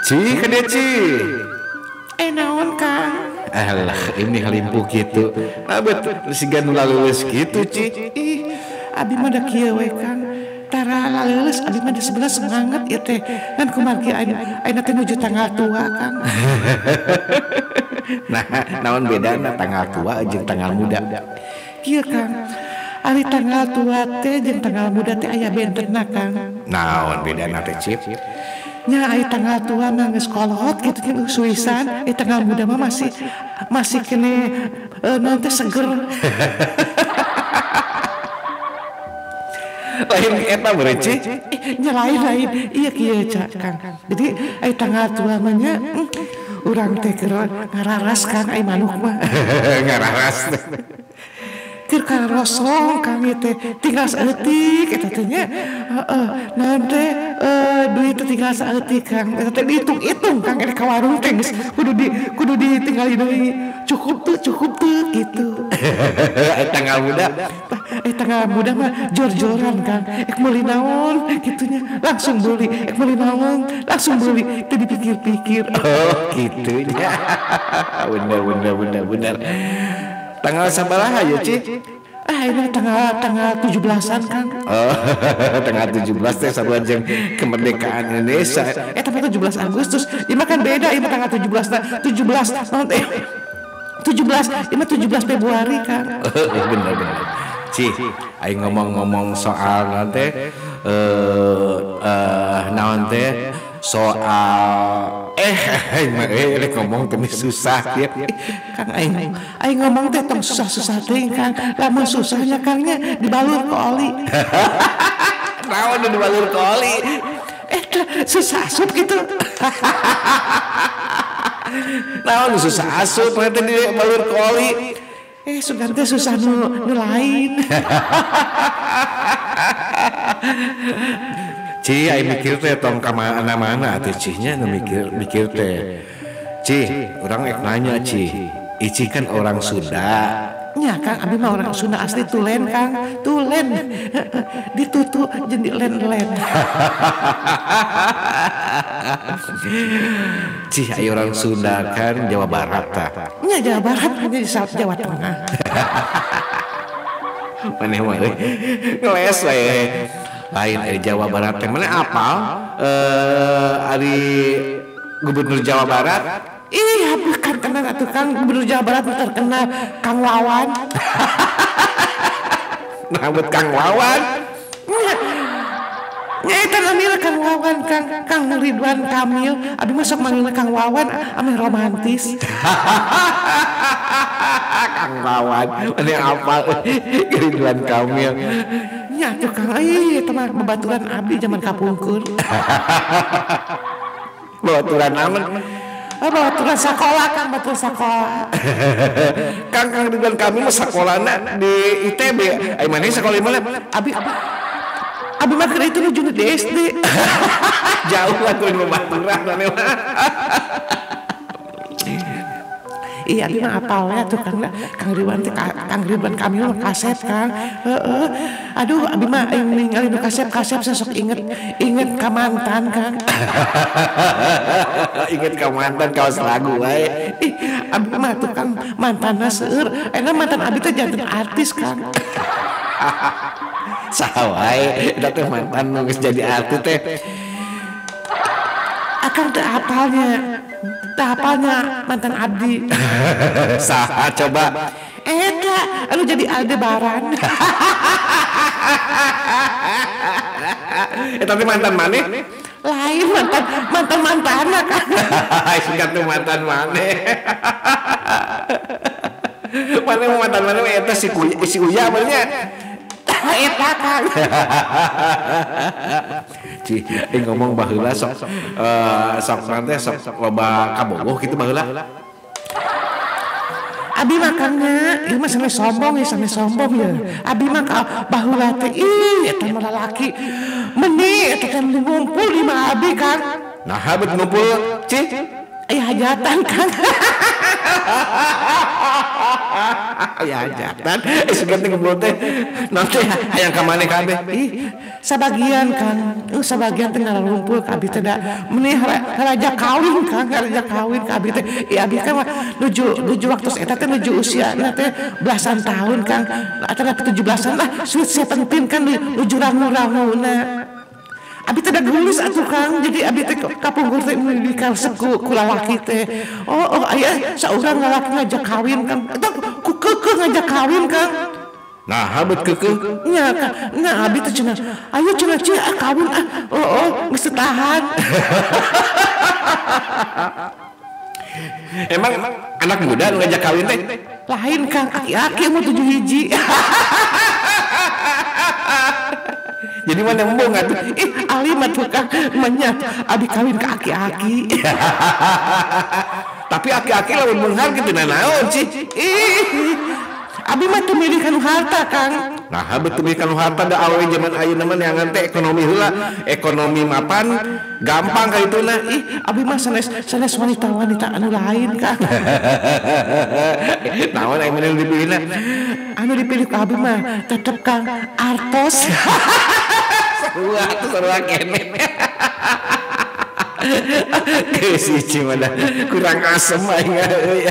Ci ka dieu Ci. Naon Kang? Alah ini halimpu kitu. Abet siga nu laleuleus kitu Ci. Ih, abi mah da kieu we Kang. Tara laleuleus abi mah da sebelah semangat ieu teh. Ngan kumargi ayeuna teh nuju tanggal tua Kang. Nah, naon bedana tanggal tua jeung tanggal muda? Kieu Kang. Ari tanggal tua teh jeung tanggal muda teh aya bentenna Kang. Naon bedana teh Cip? Nya ari tanggal tua mah geus kolot kitu teh suisan, tanggal muda mah masih kene naon teh seger. Lain eta meureun Ci? Nya lain-lain. Ieu kieu Kang. Jadi ari tanggal tua mah nya urang teh keur ngararas Kang ai manuk mah. Ngararas. Keur karosong Kang ieu teh tinggal saeutik eta teh nya. Heeh, naon teh duit teh tinggal saeutik Kang. Eta teh dihitung-hitung Kang rek ka warung teh geus kudu ditinggali deui. Cukup teu gitu. Tanggal muda. Tanggal muda mah jor-joran Kang. Ek meuli naon kitu nya langsung beli, ek meuli naon langsung beli, teu dipikir-pikir. Oh, kitu nya. Bener. Tanggal sabaraha ya Ci? Ah, ini tanggal 17-an Kang. Oh, tanggal 17 teh sarua jeung kemerdekaan Indonesia. Tapi 17 Agustus. Ieu mah kan beda, ieu mah tanggal 17 17 naon teh? 17, ieu mah 17 Februari Kang. Bener. Ci, aing ngomong-ngomong soal naon teh naon teh soal rek ngomong teh susah ya. Kang aing ngomong teh tong susah-susah teuing Kang. Lamun susahnya Kang nya dibalur ke oli. Naon dibalur ke oli? Susah asup gitu. Naon susah asup teh dibalur ke oli. Sugan teh susah nu lain. Ci, aing mikir teh tong ka mana-mana atuh Ci nya nu mikir teh. Ci, urang ek nanya Ci. Ici kan orang Sunda. Nya Kang, abi mah orang Sunda asli tulen Kang, tulen. Ditutu jeung dilen-len. Ci, ayo orang Sunda kan Jawa Barat tah. Nya Jawa Barat hanya di Jawa Tengah. Maneh mah euy ngeles we. Lain Jawa Barat teh mana apal ari gubernur Jawa Barat? Ih, bukan kenal atuh Kang, gubernur Jawa Barat terkenal Kang Wawan. Nah, buat Kang Wawan. Nya eta namina Kang Wawan, Kang Kang Ridwan Kamil. Abi mah sok manggilna Kang Wawan, ameh romantis. Kang Wawan, maneh apal Ridwan Kamil. Nya atuh Kang, ih eta mah babaturan abdi zaman kapungkur. Babaturan naon? Babaturan sakola Kang, babaturan sakola. Kang Kang Ridwan Kamil mah sakolana di ITB. Ai maneh sakola di mana? Abi mah keur itu nuju di SD. Jauh atuh di babaturan maneh mah. Iya, abi mah apal ya tuh Kang, Kang Ridwan teh Kang Ridwan Kamil mah kasep Kang. Heeh. Aduh, abi mah aing ningali nu kasep-kasep sok inget ka mantan Kang. Inget ka mantan kaos lagu wae. Ih, abi mah tuh Kang mantanna seueur. Enak mantan abi teh janten artis Kang. Saha wae eta teh mantan nu geus jadi artis teh. Akang teh apalnya. Apalnya mantan abdi. Saha coba? Eta anu jadi Aldebaran. Eta teh mantan maneh? Lain mantan mantanna Kang. Singkat tuh mantan maneh. Maneh mantan maneh eta si Uya bener. Eta Kang. Ci, ngomong baheula sok sok teh sok loba kabogoh kitu baheula. Abi mah Kangnya, ieu mah sampe sombong ya, sampe sombong ya. Abi mah baheula teh ih eta mah lalaki. Meni eta teh ngumpul di mah abi Kang. Nah, bet ngumpul, Ci. Aya hajatan Kang. Aya hajatan. Sugan teh ngobrol teh naon teh hayang ka maneh kabeh. Ih, sabagian Kang. Sabagian teh ngararumpul ka abi teh da meuni raja kawin Kang, raja kawin ka abi teh. Ih abi kan nuju waktu eta teh nuju usiana teh belasan tahun Kang. Atau 17-an lah, sweet 17 kan nuju rangu-ranguna. Abi teh da geulus atuh Kang, jadi abi teh kapungkur teh dikaresep ku lalaki teh. Oh aya saurang lalaki ngajak kawin Kang. Eta ku keukeuh ngajak kawin Kang. Nah, bet keukeuh. Nya Kang, nya abi teh cenah, ayo cenah ceu ah kawin ah. Oh, geus teu tahan. Emang anak muda nu ngajak kawin teh? Lain Kang, aki-aki umur 7 hiji. Jadi mana embung atuh? Ih, alim atuh Kang, menya abi kawin ke aki-aki. Tapi aki-aki lamun beunghar kitu nanaon sih? Ih, abi mah teu milih kanu harta Kang. Nah, betul milih kanu harta da awewe zaman ayeuna mah neangan teh ekonomi heula, ekonomi mapan gampang ka dituna. Ih, abi mah sanes wanita-wanita anu lain Kang. Naon aya nu dipilihna? Anu dipilih ku abi mah tetep Kang artos. Sarua atuh sarua keneh. Geus hiji mah kurang asem aing euy.